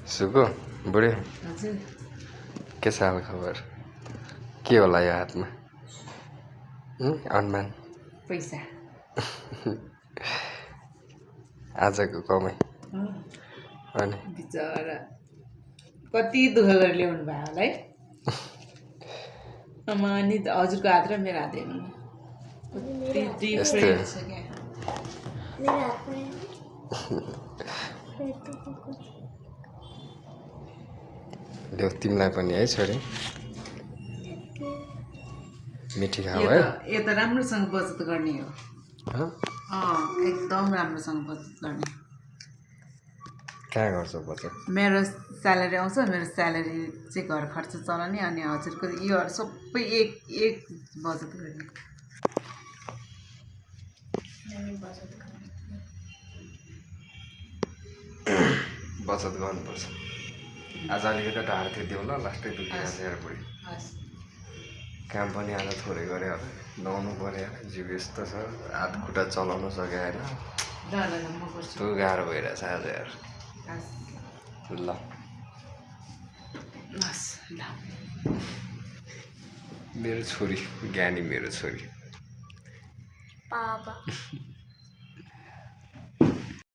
सुको बुढी हजुर के छ हाल खबर के होला यो हातमा अनुमान पैसा आजको कमाइ अनि बिचरा कति दुःख गरेर ल्याउनु भयो होला है आमा अनि हजुरको हात र मेरो हात हेर्नु कति डिफ्रेन्ट छ क्या ल्याउ तिमीलाई पनि है छोरी मिठी खाऊ यो है त राम्रोसँग बचत गर्ने हो हँ? एकदम राम्रोसँग बचत गर्ने कहाँ गर्छौ बचत मेरो स्यालेरी आउँछ मेरो स्यालेरी चाहिँ घर खर्च चलाउने अनि हजुरको योहरू सबै एक बचत गर्ने बचत गर्नुपर्छ आज अलिकति ढाड थियो दिउँ ल लास्टै दुखिहाल्छ बुढी हस् काम पनि आज थोरै गऱ्यो होला नुहाउनु पऱ्यो जिउ यस्तो छ हात खुट्टा चलाउनु सक्यो होइन ल ल ल म गर्छु यस्तो गाह्रो भइरहेछ आज यार हस् ल हस् ल मेरो छोरी ज्ञानी मेरो छोरी पापा